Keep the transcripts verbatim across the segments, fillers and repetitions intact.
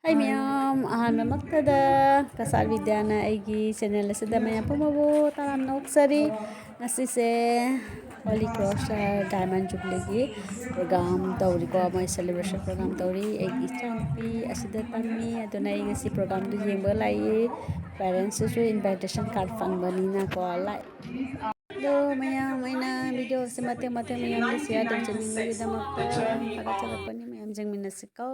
ꯍꯥꯏ ꯃꯌꯥꯝ, ꯑꯍꯥꯟꯕꯃꯛꯇꯗ ꯀꯁꯥꯔ ꯕꯤꯗ꯭ꯌꯥꯅ ꯑꯩꯒꯤ ꯆꯦꯅꯦꯜ ꯑꯁꯤꯗ ꯃꯌꯥꯝ ꯄꯨꯝꯕꯕꯨ ꯇꯔꯥꯝꯅ ꯑꯣꯛꯆꯔꯤ꯫ ꯉꯁꯤꯁꯦ Holy Cross Diamond Jubileeꯒꯤ program ꯇꯧꯔꯤꯀꯣ, ꯃꯣꯏ celebration program ꯇꯧꯔꯤ꯫ ꯑꯩꯒꯤ ꯏꯆꯥꯅꯨꯄꯤ ꯑꯁꯤꯗ ꯇꯝꯃꯤ, ꯑꯗꯨꯅ ꯑꯩ ꯉꯁꯤ programꯗꯨ ꯌꯦꯡꯕ ꯂꯥꯛꯏ꯫ Parentsꯇꯁꯨ invitation card ꯐꯪꯕꯅꯤꯅꯀꯣ, ꯂꯥꯛ-, ꯑꯗꯣ ꯃꯌꯥꯝ ꯑꯩꯅ videoꯁꯦ ꯃꯇꯦꯛ ꯃꯇꯦꯛ ꯃꯌꯥꯝꯗ share ꯇꯧꯖꯅꯤꯡꯕꯒꯤꯗꯃꯛꯇ ꯊꯥꯒꯠꯆꯔꯛꯄꯅꯤ꯫ ꯃꯌꯥꯝ ꯌꯦꯡꯃꯤꯟꯅꯁꯤꯀꯣ꯫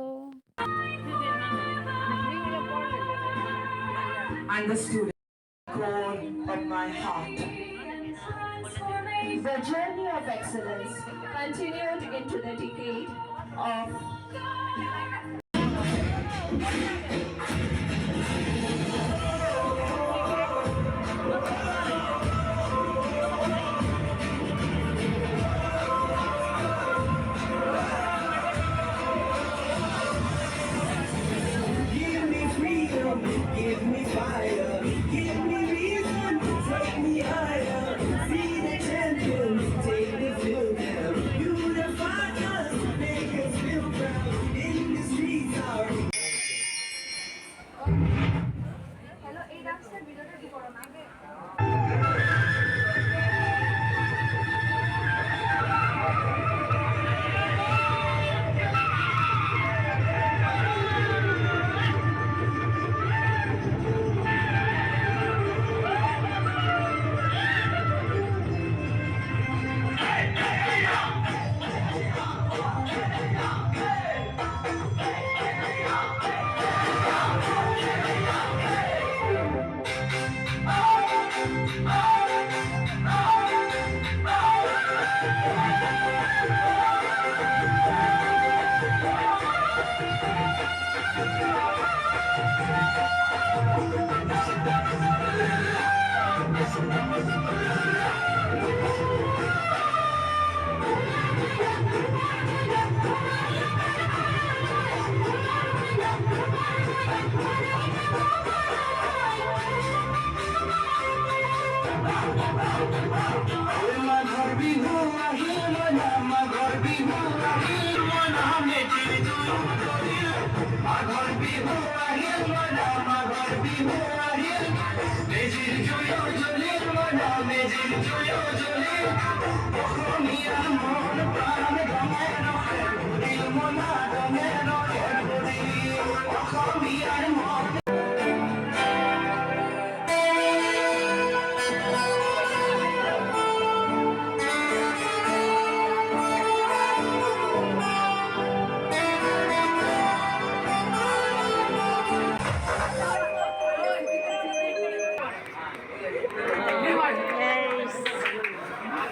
And the student core of my heart. The journey of excellence continued into the decade of Give me freedom, give me fire, give me reason, take me higher. See the champions, take the field now. Unify us, make us feel proud. In the streets, our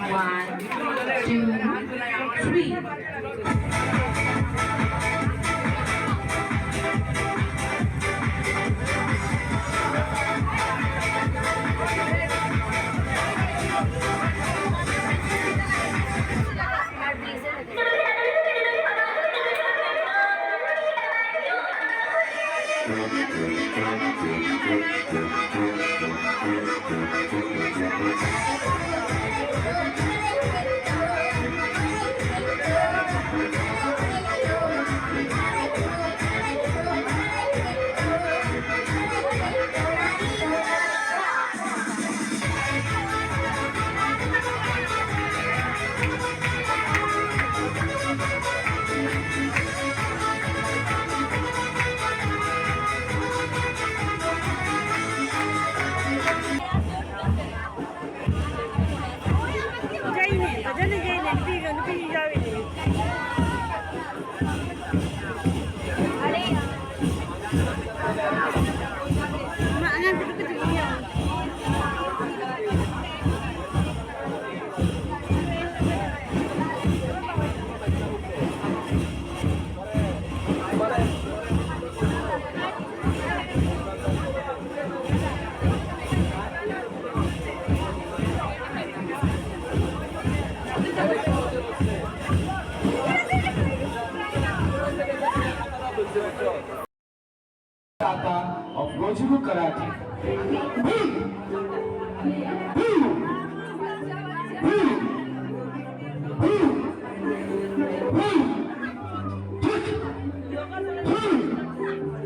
One, two, three. ꯌꯩꯅꯦ, ꯐꯖꯅ ꯌꯩꯅꯦ, ꯅꯨꯄꯤꯒ ꯅꯨꯄꯤ ꯌꯥꯎꯔꯤꯅꯦ꯫ ꯃꯥ ꯑꯉꯥꯡ ꯄꯤꯛꯇ꯭ꯔꯨ ꯄꯤꯛꯇ꯭ꯔꯨ ꯌꯥꯎꯔꯤ꯫ Kata of Goju-Gu Karate. Boom! Boom! Boom! Boom! Boom! Boom!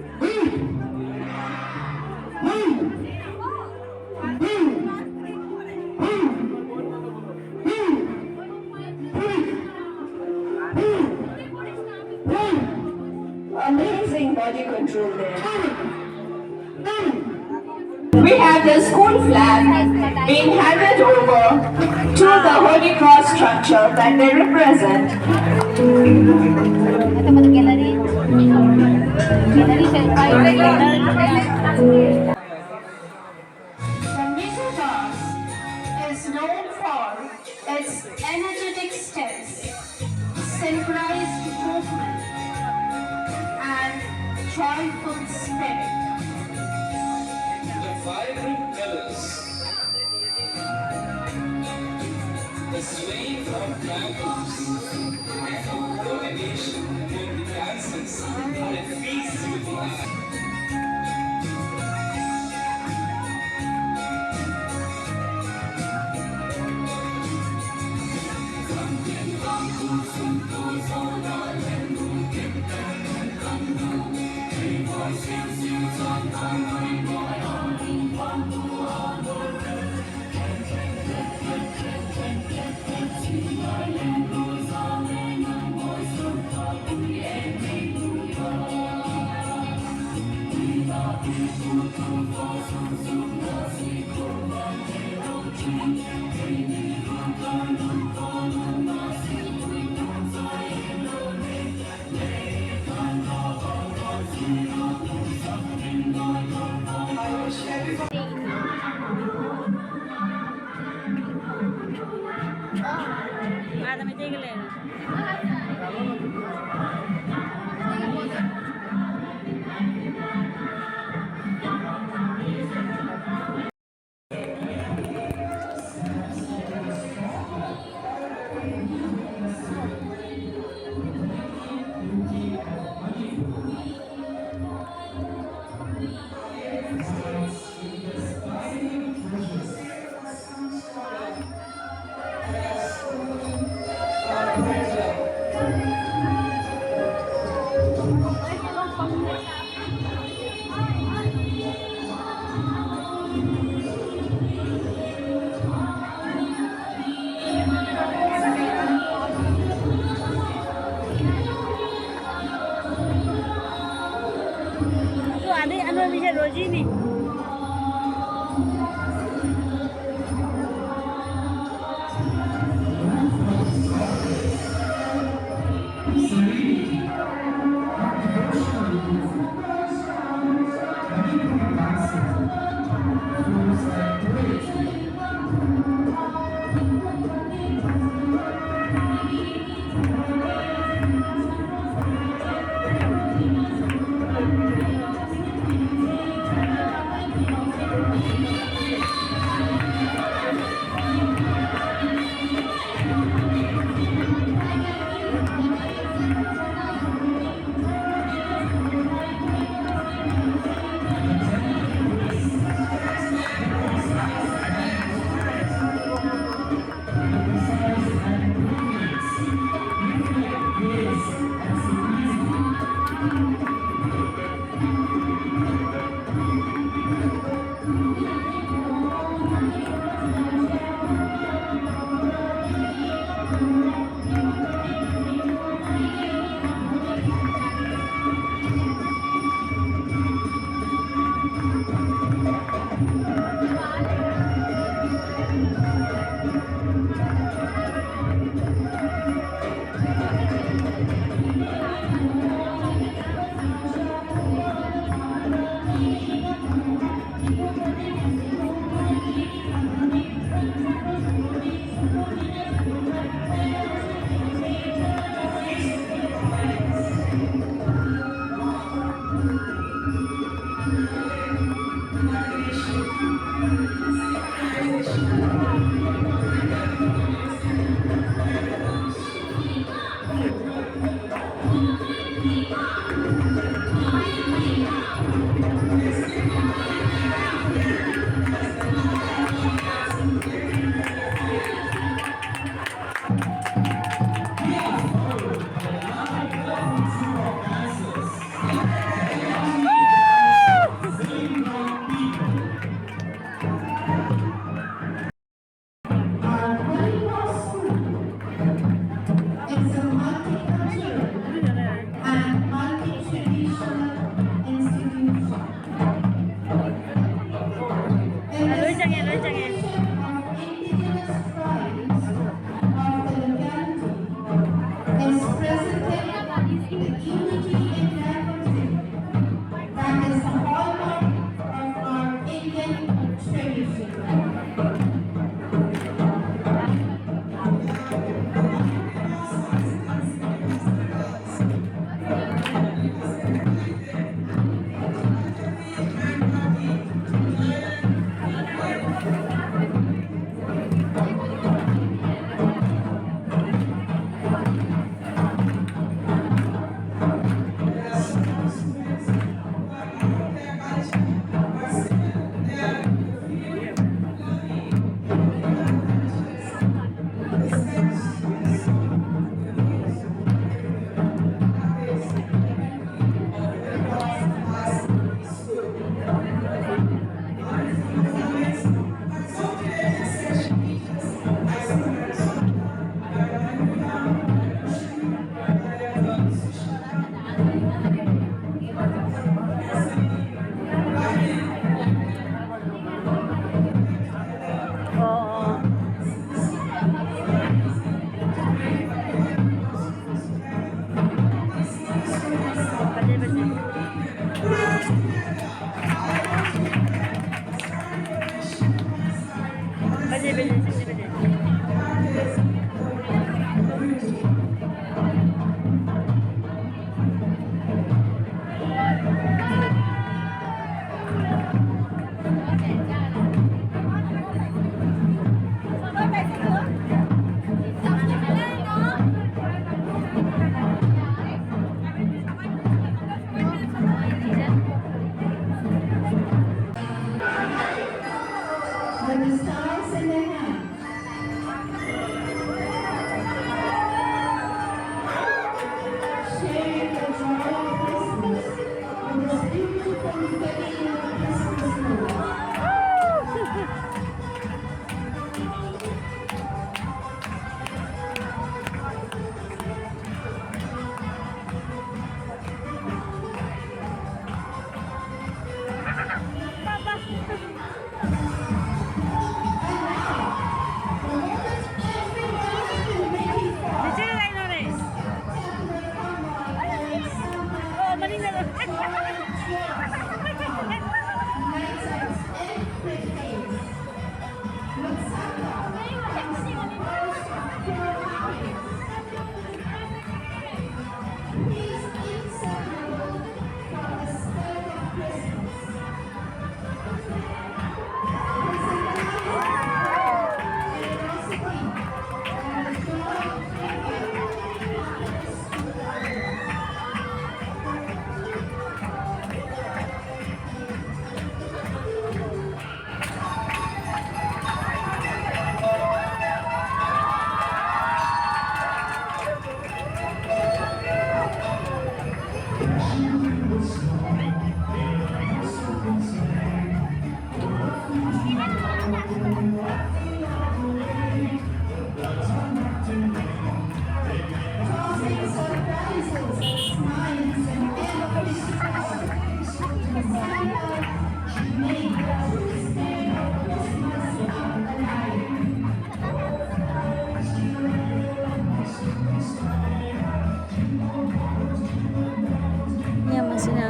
Amazing body control there. We have the school flag being handed over to the Holy Cross structure that they represent. The Mizo dance is known for its energetic steps, synchronized movement, and joyful spirit. The vibrant colors, the swaying of bamboo, and the coordination between the dances are a feast to the eye. ꯑꯗꯣ ꯑꯗꯩ ꯑꯅꯣꯏꯕꯤꯁꯦ ꯔꯣꯖꯤꯅꯤ꯫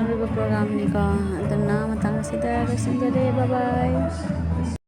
ꯑꯔꯣꯏꯕ ꯄ꯭ꯔꯣꯒ꯭ꯔꯥꯝꯅꯤꯀꯣ꯫ ꯑꯗꯨꯅ ꯃꯇꯥꯡ ꯑꯁꯤꯗ ꯂꯣꯏꯁꯤꯟꯖꯔꯦ꯫ ꯕꯥꯏ ꯕꯥꯏ꯫